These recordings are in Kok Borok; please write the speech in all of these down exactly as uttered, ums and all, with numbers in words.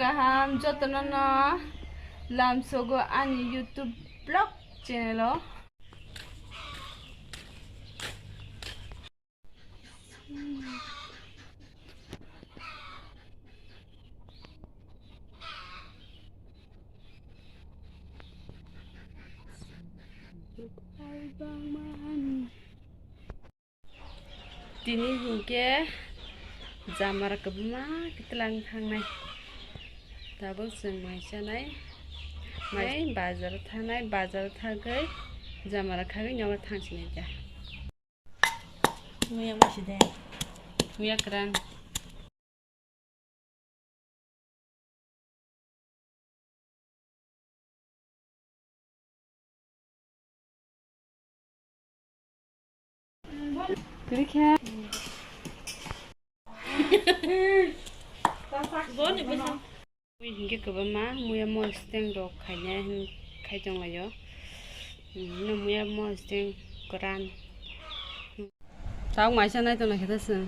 Kaham jotono no lamsogo ani YouTube vlog channel o. Tini hinkhe jamara kwbangma khe twlang thangnai. Tabuk chwng mai chanai, mai bazar thangnai, bazar thagwi jamara khagwi nogo thangsinai kha. Muya musi de. Muya kwran. Kwrwi khe. Mui hinkhe kwbangma muya mol steng rok khaina hin khai tonglaio. Hmm, no muya mol steng kwran. Tabuk maisa nai tongna khe ta chwng.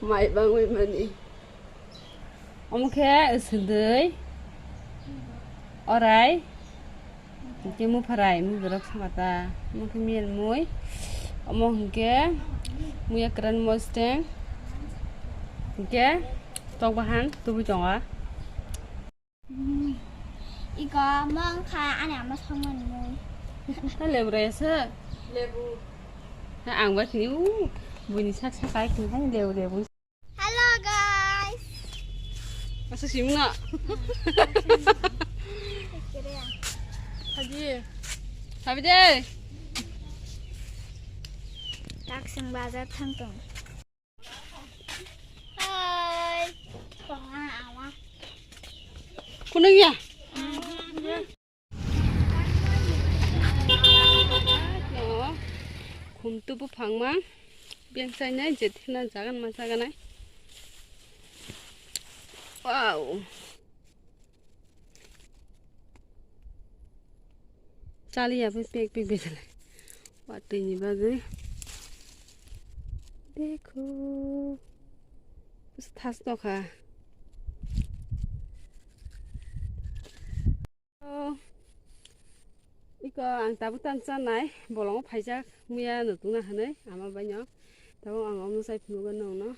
Mai bangwi mani. Omo khe swndwi, orai, hinkhe mupharai, muiborok samata. Omo khe miyal mui. Omo hinkhe muya kwran mosteng. Hinkhe tok bahan tubui tongo. Iko mong kha ani ama songmani mui. Ta lebu raya se? Lebu. Ha, ang ba tini u buini sak sak kai tini hai lebu lebu. Hello guys. Asa simna. Haji. Habi de. Tak sing bazar thang tong. Hai. Kunung ya? Khumtu buphangma bengsainai jethena jagan ma jaganai. Wow. Chaliya bai pek pek bedalai. Watwi ni bagwi. Dekho. Thas tokha. Oh. Iko ang tabuk tan chanai bolongo phaijak muya no tungna hinwi ama baino. Tabuk ang omo sai phunukgo nongno.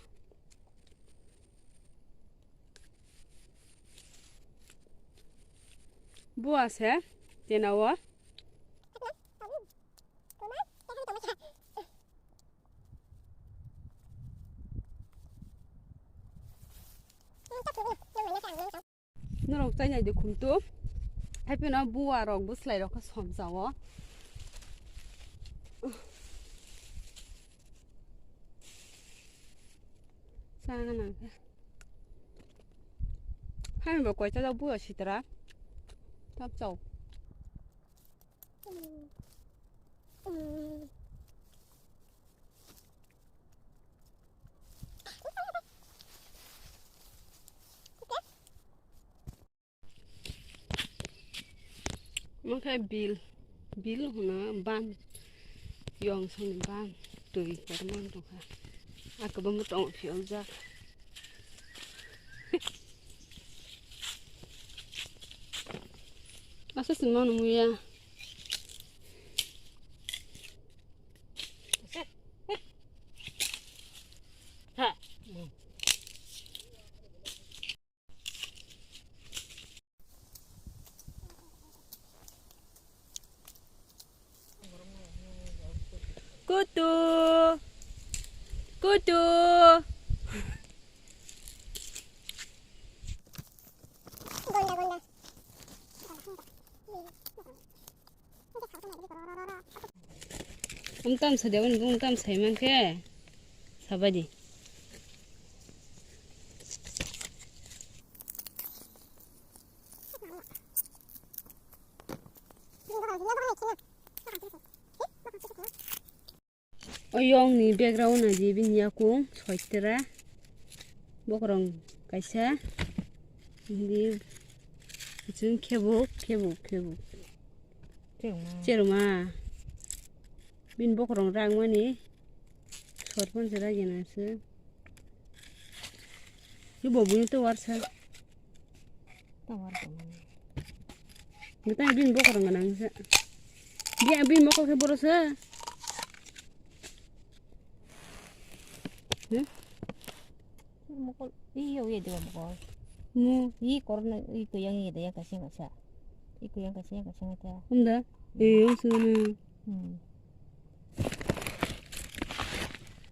Bua se tena o. Norok chainai de khumtu. Hai phano bua rok bwslai rok khe somsa o. Chana nang khe. Hai bo koi chajak bua sitra. Tap chao. Omo khe bil, bil hwno ban, yong songni ban, twi kotorma wng tongkha. A kwbangma tongo phiyogjak. Asa se ma nungya. Kutu. Kutu. Wng tam sa de, wng tam sai man khe sabai di. O yong ni background na di bini yakung soitera bokrong kaisa di kuchung khebuk khebuk khebuk cheruma bini bokrong rang mani sot pon se ragena se. Ni bo bui to warsa. Ta warsa mani. Ni ta bin bokor nganang sa. Dia bin bokor ke borosa. He? Mokol, iyo, iyo, dia mokol. Mu. I korna, i kuyang, i dia kasing asa. I kuyang kasing, kasing asa. Unda. Eh, usuna. Hmm.